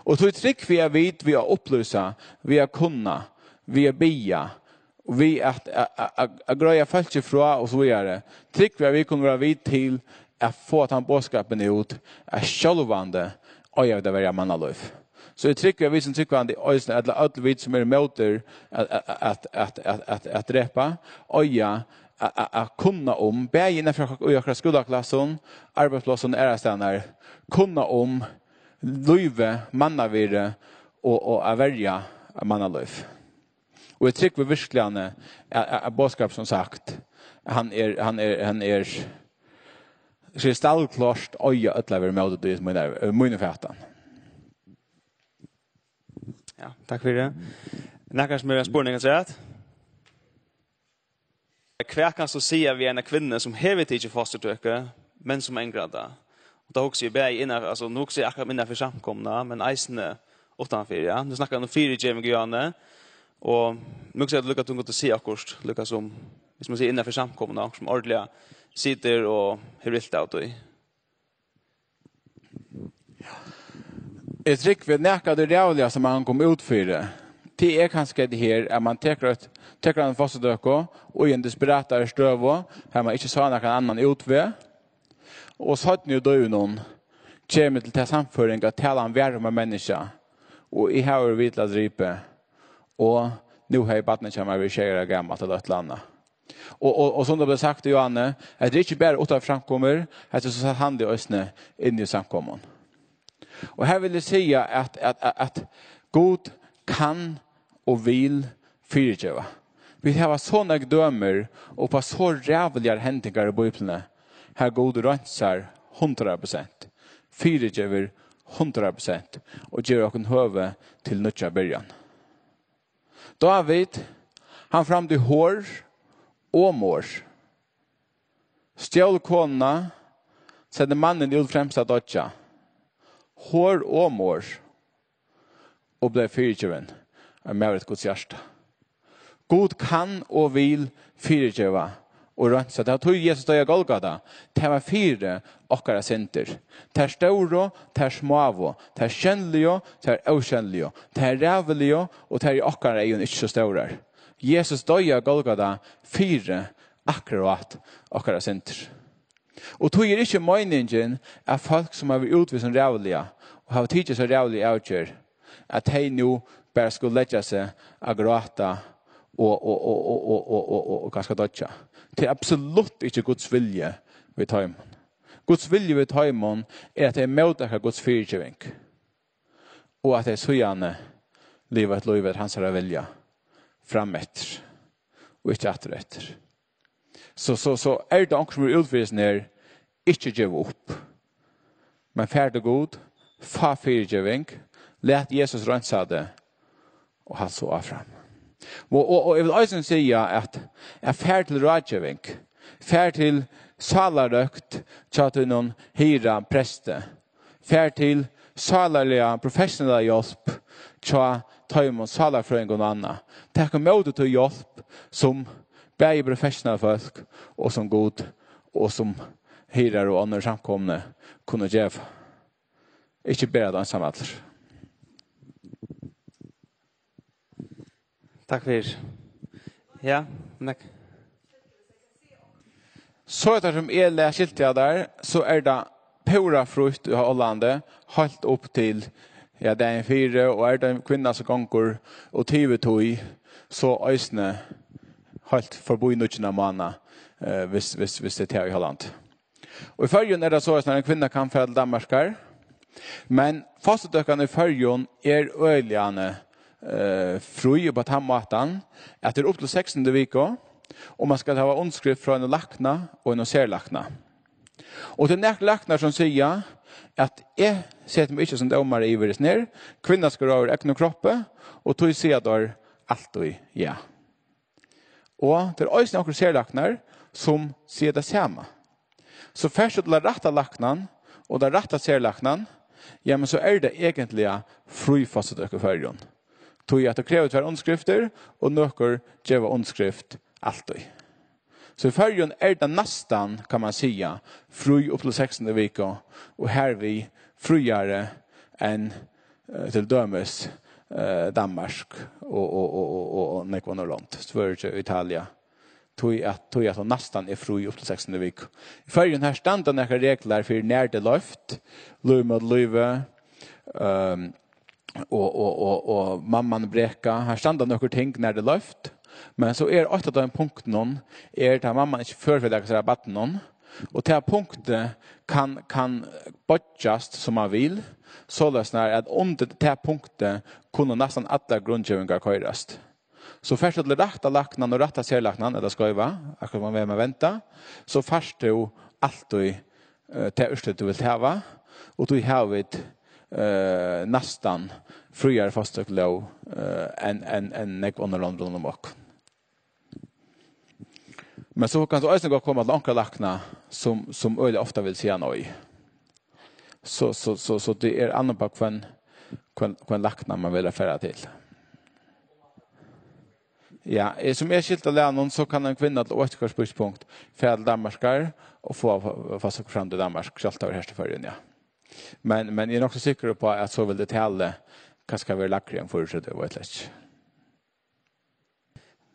Og tí trúgvi eg, at vit, við at upplýsa, við at kunna, við at biðja, og við at, at, at, at, at greiða fólki frá og so víðari, trúgvi eg, at vit kunnu vera við til at fáa tann boðskapin út, at sjálvandi eiga vit at verja mannalív. So eg trúgvi, at vit sum trúgvandi eisini, ella øll vit sum eru ímóti at, at, at drepa, eiga at, at, at kunna um, bæði innanfyri ok-, í okkara skúlaklassum, arbeiðsplássum og aðrastaðni, kunna um lívið, mannavirði og, og at verja mannalív. Og eg trúgvi virkiliga, at, at, at boðskap, sum sagt, hann er, hann er, hann er krystallklárt, eiga øll at vera ímóti tí, mínar, míni fatan. Ja, takk fyri. Nakar sum hevur ein spurning afturat? Hvat kanst tú siga við eina kvinnu, sum hevur tikið fosturtøku, men sum angrar tað? Og tá hugsi eg bæði innan, altso, nú hugsi eg akkurát innan fyri samkomuna, men eisini uttanfyri, ja. Nú snakkar hann um fyrigeving, Johanne, og nú hugsi eg, at líka tú kundi siga okkurt, líka sum, hvis man sigur innan fyri samkomuna, okkurt sum ordiliga situr og hevur ilt av tí. Eg trúgvi, at nakað av tí ræðuliga, sum hann kom út fyri, tað er kanska hetta her, at man tekur eitt, tekur eina fosturtøku í eini desperatari støðu, har man ikki sá nakran annan útveg, og seinni í lívinum kemur til ta sannføring, at talan var um eitt menniskja, og eg havi verið við til at drepa, og nú hevði barnið hjá mær verið sjey ára gamalt, ella eitt ella annað. Og, og, og sum tað bleiv sagt í Johanne, at tað er ikki bara uttan fyri samkomur, at tað er so sanniliga eisini inni í samkomum. Og her vil eg siga, at, at, at, at Gud kann og vil fyrigeva. Vit hava so nógv dømir upp á so ræðuligar hendingar í Bíbliuni, har Gud reinsar hundrað prosent, fyrigevur hundrað prosent og gevur okkum høvi til nýggja byrjan. Dávid, hann framdi hor og morð. Stjól konuna, setti mannin út fremst at doyggja. Hor og morð. Og bleiv fyrigivin av maður eftir Guds hjarta. Gud kann og vil fyrigeva og reinsa. Tað var tí Jesus doyði á Golgata. Tað var fyri okkara syndir. Tær stóru, tær smáu, tær sjónligu, tær ósjónligu, tær ræðuligu og tær í okkara eygum ikki so stórar. Jesus doyði á Golgata fyri akkurát okkara syndir. Og tí er ikki meiningin, at fólk, sum hava verið útvíst sum ræðuliga og hava tikið so ræðuliga avgerð, at tey nú bara skulu leggja seg at gráta og, og, og kanska doyggja. Tað er absolutt ikki Guds vilji við teimum. Guds vilji við teimum er, at tey móttaka Guds fyrigeving, og at tey síðani liva eitt lív eftir hansara vilja frameftir og ikki aftureftir. So, so, so er tað onkur, sum er útvísin her, ikki gev upp. Men far til Gud, fá fyrigeving, lat Jesus reinsa teg, og halt so áfram. Og, og, og eg vil eisini siga, at, at far til ráðgeving, far til sálarrøkt hjá tínum hirða presti, far til sálarliga professionella hjálp hjá teimum sálarfrøðingum og annað. Tak ímóti tí hjálp, sum bæði professionell fólk og sum Gud og sum hirðar og onnur samkomuni kunnu geva. Ikki bera tað einsamallur. Takk fyri. Ja, men... So er tað sum eg las skiltið av tær, so er tað púra frítt í Hollandi, heilt upp til, ja, dagin fyri, og er tað ein kvinna sum gongur og tivur tí, so eisini heilt forbi nýggjuna mánað, eh, hvis, hvis, hvis tað er tað í Hollandi. Og í Føroyum er tað soleiðis, at ein kvinna kann fara til Danmarkar, men fosturtøkan í Føroyum er øgiliga, eh, frí upp á tann mátan, at tað er upp til sekstandu viku, og man skal hava undirskrift frá einum lækna og einum serlækna. Og tað eru nakrir læknar sum siga, at eg seti meg ikki sum dómari yvir hesum her, kvinna skal ráða yvir egnum kroppi, og tí siga teir altíð ja. Og tað eru eisini onkrir serlæknar, sum siga tað sama. So fert tú til tann rætta læknan og tann rætta serlæknan, jamen, so er tað eigentliga frí fosturtøka í Føroyum. Tí at tað krevur tvær undirskriftir, og nøkur geva undirskrift altíð. So í Føroyum er tað næstan, kann man siga, frí upp til sekstandu viku, og hervið fríari enn, eh, til dømis, eh, Danmark og, og, og, og, og, og nógv onnur lond, Svøríki, Italia. Tí at, tí at hon næstan er frí upp til sekstandu viku. Í Føroyum, her standa nakrar reglar fyri nær tað er loyvt, lív móti lívi, ehm, og, og, og, og mamman brekað. Her standa nøkur ting nær tað er loyvt, men so er eitt av teimum punktunum, er tá mamman ikki er før fyri at taka sær av barninum, og tað punktið kann, kann boyggjast sum man vil, soleiðis nær at undir tað punktið kunnu næstan allar grundgevingar koyrast. So fert tú til rætta læknan og rætta serlæknan, ella skeiva, akkurát hvønn veg man venda, so fært tú altíð, eh, tað úrslit tú vilt hava, og tí hava vit, eh, næstan fríari fosturtøkulóg, eh, enn, enn, enn nógv onnur lond rundan um okkum. Men so kanst tú eisini gott koma til onkran lækna, sum, sum øgiliga ofta vil siga nei. So, so, so, so tað er annað bara hvønn, hvønn, hvønn lækna man vil fara til. Ja, eh, sum eg skilti av læknanum, so kann ein kvinna til eitt og hvørt tíðspunkt fara til Danmarkar og fáa, fáa seg fram til Danmark, sjálvt um tað er her til Føroyum, ja. Men, men eg eri nokk so sikkur uppá, at so vil tað talið kanska vera lægri enn fýraogtretivu, eg veit ikki.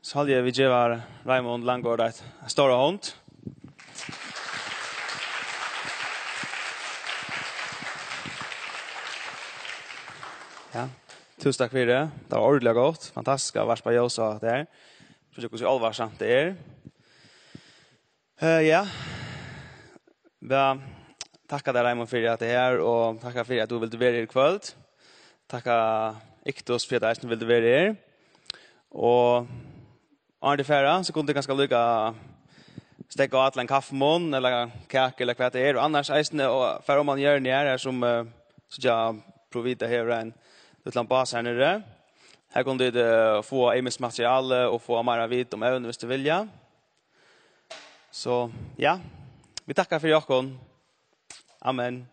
So haldi eg, vit geva Raymond Langgaard eitt, eina stóra hond. Ja, túsund takk fyri tað. Tað var ordiliga gott. Fantastiskt at varpa ljós á tað her. Síggja, hvussu álvarsamt tað er. Eh, ja. Ja, takka tær, Raymond, fyri at tað er her, og takka fyri at tú vildi vera her í kvøld. Takka Iktus fyri at tú eisini vildi vera her. Og áðrenn tit fara, so kunnu tit kanska líka steðga á til ein kaffimunn, ella kaku, ella hvat tað er. Og annars eisini, og fara oman í hjørnið her, her sum, eh, síggja, Provita hevur ein lítlan bás her niðri. Her kunnu tit, eh, fáa ymiskt materiale og fáa meira vit um evnið, viss tit vilja. So, ja, vit takka fyri okkum. Amen.